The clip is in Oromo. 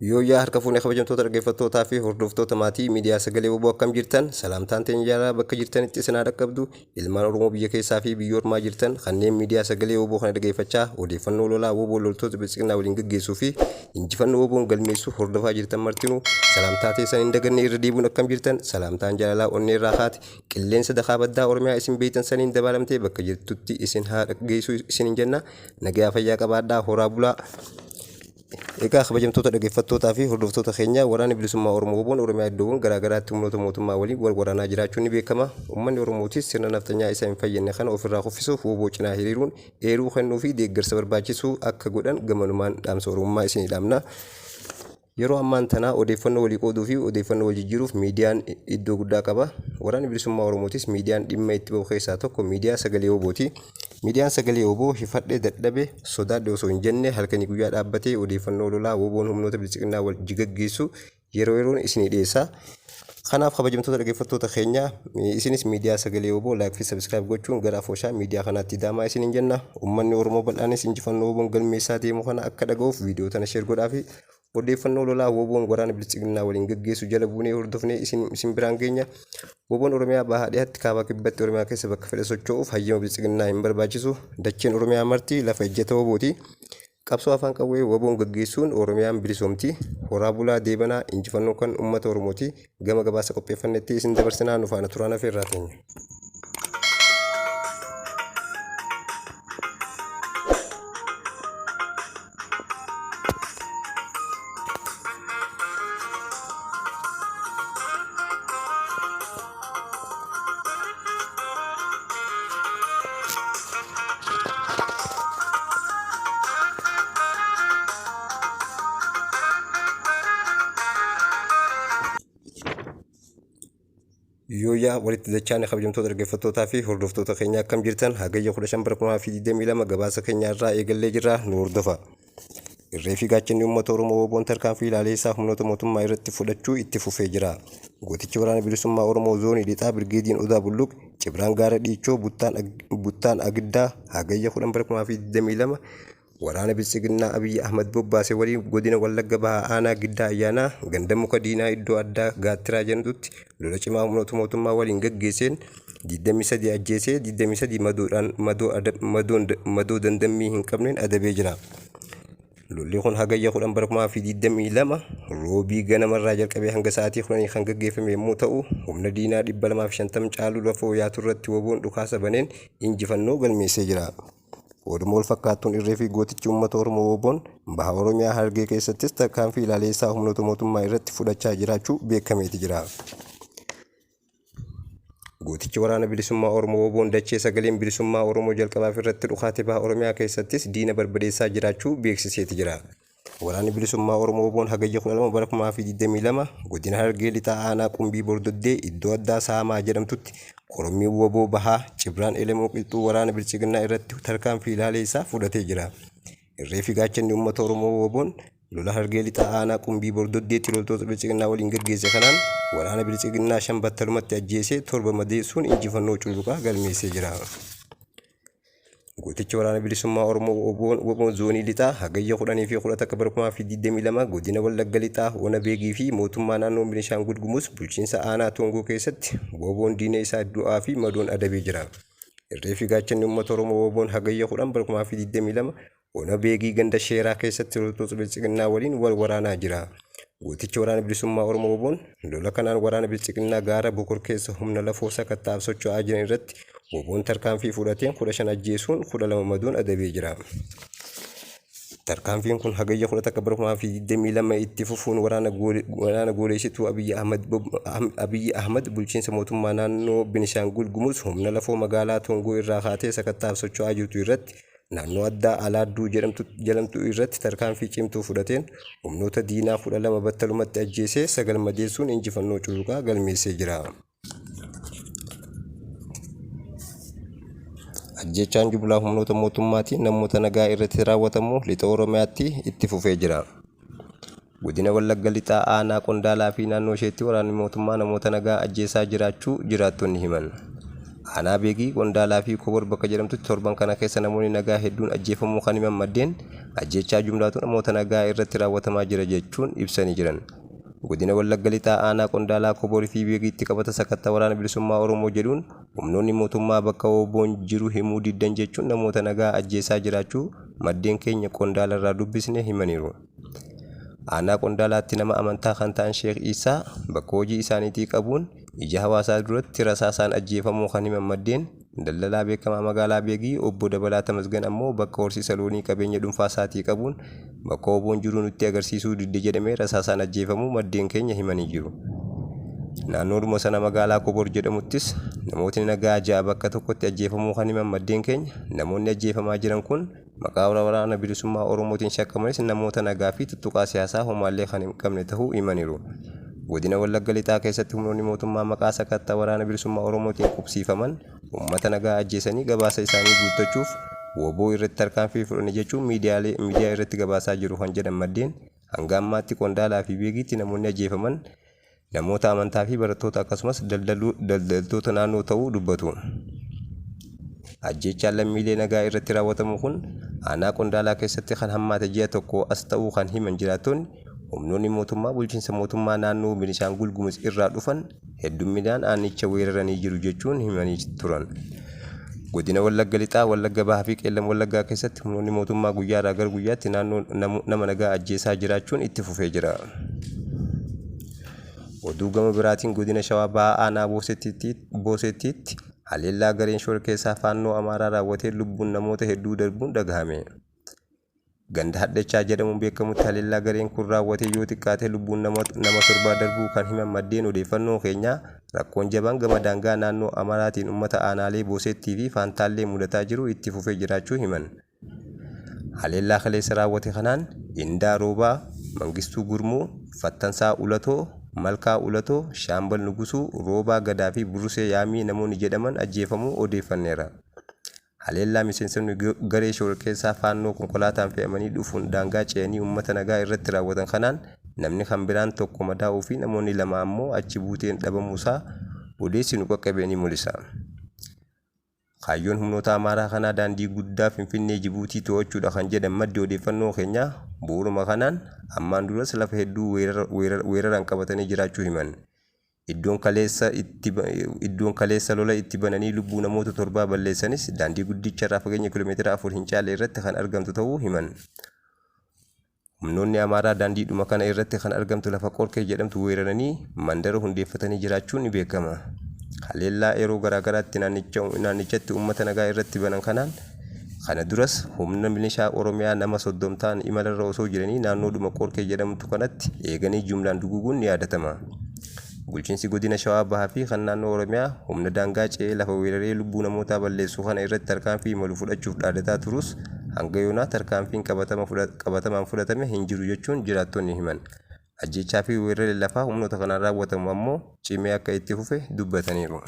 Yooyyaa harka fuunee kabajamtoota dhaggeeffattootaa fi hordoftoota maatii miidiyaa Sagalee WBO akkam jirtan? Salaamtaan teenya jaalalaa bakka jirtanitti isin haa dhaqqabdu. Ilmaan Oromoo biyya keessaa fi biyya ormaa jirtan kanneen miidiyaa Sagalee WBO kana dhaggeeffachaa odeeffannoo lolaa WBO loltoota Biltsiginnaa waliin gaggeessuu fi injifannoo WBOn galmeessu hordofaa jirtan martinuu salaamtaa teessan hin daganne irra deebi'uun akkam jirtan? Salaamtaan jaalalaa onnee irraa kaate qilleensa dakaa baddaa Oromiyaa isin beektan saniin dabaalamtee bakka jirtutti isin haa geessu isinin jenna. Nagayaa fayyaa qabaadhaa, horaa bulaa. Egaa kabajamtoota dhaggeeffattootaa fi hordoftoota keenya, Waraanni Bilisummaa Oromoo WBOn Oromiyaa iddoowwan garaa garaatti humnoota mootummaa waliin wal waraanaa jiraachuun ni beekama. Uummanni Oromootis sirna nafxanyaa isa hin fayyadne kana ofirraa kuffisuuf wbo cinaa hiriiruun eeruu kennuu fi deeggarsa barbaachisu akka godhan gamanumaan dhaamsa Oromummaa isinii dhaamna. Yeroo ammaan tanaa odeeffannoo walii qooduu fi odeeffannoo wal jijjiiruuf miidiyaan iddoo guddaa qaba. Waraanni Bilisummaa Oromootis miidiyaan dhimma itti bahu keessaa tokko miidiyaa Sagalee WBOti. Miidiyaan Sagalee wbo hifadhe, dadhabe, sodaadhe osoo hin jenne halkanii guyyaa dhaabbatee odeeffannoo lolaa WBOn humnoota Biltsiginnaa wal gaggeessu yeroo yeroon isinii dhiyeessa. Kanaaf kabajamtoota dhaggeeffattoota keenya, isinis miidiyaa Sagalee wbo like fi subscribe gochuun gara afooshaa miidiyaa kanaatti daamaa isiniin jenna. Uummanni Oromoo bal'aanis injifannoo WBOn galmeessaa deemu kana akka dhaga'uuf viidiyoo tana share godhaafi. Odeeffannoo lolaa WBOn waraana Biltsiginnaa waliin gaggeessu jala buunee hordofnee isin biraan geenya. WBOn Oromiyaa bahaa dhihatti, kaabaa kibbatti, Oromiyaa keessa bakka fedhe socho'uuf hayyama Biltsiginnaa hin barbaachisu. Dacheen Oromiyaa marti lafa ejjeta WBOti. Qabsoo afaan qawwee WBOn gaggeessuun Oromiyaan bilisoomti. Horaa bulaa deebanaa, injifannoon kan uummata Oromooti. Gama gabaasa qopheeffannetti isin dabarsinaa, nu faana turaan afeerraa teenya. Yooyyaa walitti dachaane kabajamtoota dhaggeeffattootaa fi hordoftoota keenya, akkam jirtan? Hagayya 15 bara 2022 gabaasa keenya irraa eegallee jirra, nu hordofa. Irree fi gaachanni uummata Oromoo WBOn tarkaanfii ilaaleessaa humnoota mootummaa irratti fudhachuu itti fufee jira. Gootichi Waraana Bilisummaa Oromoo Zoonii Lixaa Birgeediin Odaa Bulluq Cibraan Gaara Dhiichoo Buttaan Agiddaa Hagayya 10 bara 2022 waraana Biltsiginnaa Abiyyi Ahmad bobbaase waliin godina Wallagga Bahaa Aanaa Giddaa Ayyaanaa ganda Muka Diinaa iddoo addaa Gaattiraa jedhamtutti lola cimaa humnoota mootummaa waliin gaggeesseen 23 ajjeesee 23 madoodhaan madoo dandammii hin qabneen adabee jira. Lolli kun Hagayya 10 bara 2022 Roobii ganamarraa jalqabee hanga sa'aatii 10 kan gaggeeffame yommuu ta'u, humna diinaa 250 caalu lafoo yaatu irratti WBOn dhukaasa baneen injifannoo galmeessee jira. Oduma wal fakkaattuun irree fi gootichi uummata Oromoo WBOn baha Oromiyaa Harargee keessattis tarkaanfii ilaaleessaa humnoota mootummaa irratti fudhachaa jiraachuu beekameeti jira. Gootichi Waraana Bilisummaa Oromoo WBOn dachee sagaleen bilisummaa Oromoo jalqabaaf irratti dhukaate baha Oromiyaa keessattis diina barbadeessaa jiraachuu beeksiseeti jira. Waraanni Bilisummaa Oromoo WBOn Hagayya 12 bara 2022 godina Harargee Lixaa aanaa Qumbii Bordoddee iddoo addaa Saamaa jedhamtutti korommii wbo Bahaa Cibraan Elemoo Qilxuu waraana Biltsiginnaa irratti tarkaanfii ilaaleessaa fudhatee jira. Irree fi gaachanni uummata Oromoo WBOn lola Harargee Lixaa aanaa Qumbii Bordoddeetti loltoota Biltsiginnaa waliin gaggeesse kanaan waraana Biltsiginnaa 5 battalumatti ajjeesee 7 madeessuun injifannoo cululuqaa galmeessee jira. Gootichi Waraana Bilisummaa Oromoo WBOn Zoonii Lixaa Hagayya 10 fi 11 bara 2022 godina Wallagga Lixaa Ona Beegii fi mootummaa naannoo Beenishaangul Gumuz bulchiinsa aanaa Toongoo keessatti WBOn diina isaa du'aa fi madoon adabee jira. Irree fi gaachanni uummata Oromoo WBOn Hagayya 10 bara 2022 Ona Beegii ganda Sheeraa keessatti loltoota Biltsiginnaa waliin wal waraanaa jira. Gootichi Waraana Bilisummaa Oromoo WBOn lola kanaan waraana Biltsiginnaa gaara Bokor keessa humna lafoo sakatta'aaf socho'aa jiran irratti WBOn tarkaanfii fudhateen 15 ajjeesuun 12 madoon adabee jira. Tarkaanfiin kun Hagayya 11 bara 2022 itti fufuun waraana gooleessituu Abiyyi Ahmad bulchiinsa mootummaa naannoo Benishaangul Gumuz humna lafoo magaalaa Toongoo irraa kaatee sakatta'aaf socho'aa jirtu irratti naannoo addaa Alaadduu jedhamtu irratti tarkaanfii cimtuu fudhateen humnoota diinaa 12 battalumatti ajjeesee 9 madeessuun injifannoo cululuqaa galmeessee jira. Ajjeechaan jumlaa humnoota mootummaatiin namoota nagaa irratti raawwatamu lixa Oromiyaatti itti fufee jira. Godina Wallagga Lixaa Aanaa Qondaalaa fi naannoo isheetti waraanni mootummaa namoota nagaa ajjeesaa jiraachuu jiraattonni himan. Aanaa Beegii, Qondaalaa fi Kobor bakka jedhamtutti torban kana keessa namoonni nagaa hedduun ajjeefamuu kan himan maddeen, ajjeechaa jumlaatu namoota nagaa irratti raawwatamaa jira jechuun ibsanii jiran. Godina Wallagga Lixaa Aanaa Qondaalaa, Kobor fi Beegiitti qabata sakattaa Waraana Bilisummaa Oromoo jedhuun humnoonni mootummaa bakka WBOn jiru himuu diddan jechuun namoota nagaa ajjeesaa jiraachuu maddeen keenya Qondaala irraa dubbisne himaniiru. Aanaa Qondaalaatti nama amantaa kan ta'an Sheek Iisaa bakka hojii isaaniitii qabuun ija hawaasaa duratti rasaasaan ajjeefamuu kan himan maddeen, daldalaa beekamaa magaalaa Beegii Obbo Dabalaa Tamasgan ammoo bakka horsiisa loonii qabeenya dhunfaasaatii qabuun bakka WBOn jiru nutti agarsiisuu didde jedhamee rasaasaan ajjeefamuu maddeen keenya himanii jiru. Naannoodhuma sana magaalaa Kobor jedhamuttis namootni nagaa 6 bakka tokkotti ajjeefamuu kan himan maddeen keenya, namoonni ajjeefamaa jiran kun maqaa Waraana Bilisummaa Oromootiin shakkamanis namoota nagaa fi tuttuqaa siyaasaa homaallee kan hin qabne tahuu himaniiru. Godina Wallagga Lixaa keessatti humnoonni mootummaa maqaa sakattaa Waraana Bilisummaa Oromootiin qubsiifaman uummata nagaa ajjeesanii gabaasa isaanii guuttachuuf wbo irratti tarkaanfii fudhanne jechuun miidiyaalee miidiyaa irratti gabaasaa jiru kan jedhan maddeen, hanga ammaatti Qondaalaa fi Beegiitti namoonni ajjeefaman namoota amantaa fi barattoota akkasumas daldaltoota naannoo ta'uu dubbatu. Ajjeechaan lammiilee nagaa irratti raawwatamu kun aanaa Qondaalaa keessatti kan hammaate ji'a tokkoo as ta'uu kan himan jiraattonni, humnoonni mootummaa bulchiinsa mootummaa naannoo Benishaangul Gumuz irraa dhufan heddumminaan aanicha weeraranii jiru jechuun himanii turan. Godina Wallagga Lixaa, Wallagga Bahaa fi Qeellam Wallaggaa keessatti humnoonni mootummaa guyyaarraa gara guyyaatti naannoo nama nagaa ajjeesaa jiraachuun itti fufee jira. Oduu gama biraatiin Godina Shawaa Bahaa Aanaa Boosettiitti haleellaa gareen shororkeessaa Faannoo Amaaraa raawwateen lubbuun namoota hedduu darbuun dhagahame. Ganda Hadhachaa jedhamuun beekamutti haleellaa gareen kun raawwateen yoo xiqqaate lubbuun nama torbaa darbuu kan himan maddeen odeeffannoo keenyaa, rakkoon jabaan gama daangaa naannoo Amaraatiin ummata aanaalee Boosettii fi Faantaallee mudataa jiru itti fufee jiraachuu himan. Haleellaa kaleessa raawwate kanaan Indaa Roobaa, Mangistuu Gurmuu, Fattansaa Ulatoo, Malkaa Ulatoo, Shaambal Nugusuu, Roobaa Gadaa fi Burrusee Yaamii namoonni jedhaman ajjeefamuu odeeffanneera. Haleellaa miseensonni garee shororkeessaa Faannoo konkolaataan fe'amanii dhufuun daangaa ce'anii uummata nagaa irratti raawwatan kanaan namni kan biraan tokko madaa'uu fi namoonni 2 ammoo achi buuteen dhabamuusaa odeessi nu qaqqabe ni mulisa. Kaayyoon humnoota Amaaraa kanaa daandii guddaa Finfinnee Jibuutii to'achuudha kan jedhan maddi odeeffannoo keenyaa, bu'uuruma kanaan ammaan duras lafa hedduu weeraraan qabatanii jiraachuu himan. Iddoon kaleessa itti iddoon kaleessa lola itti bananii lubbuu namoota torbaa balleessanis daandii guddicharraa fageenya kiiloomeetira 4 hin caalle irratti kan argamtu ta'uu himan. Humnoonni Amaaraa daandiidhuma kana irratti kan argamtu lafa Qorkee jedhamtu weeraranii mandara hundeeffatanii jiraachuun ni beekama. Haleellaa yeroo garaagaraatti naannichatti uummata nagaa irratti banan kanaan kana duras humna milishaa Oromiyaa nama 30 ta'an imalarra osoo jiranii naannoodhuma Qorkee jedhamtu kanatti eeganii jumlaan duguuguun ni yaadatama. Bulchiinsi Godina Shawaa Bahaa fi kan naannoo Oromiyaa humna daangaa ce'ee lafa weeraree lubbuu namootaa balleessu kana irratti tarkaanfii malu fudhachuuf dhaadataa turus hanga yoonaa tarkaanfiin qabatamaan fudhatame hin jiru jechuun jiraattonni himan. Ajjeechaa fi weerarri lafaa humnoota kanaan raawwatamu ammoo cimee akka itti fufe dubbataniiru.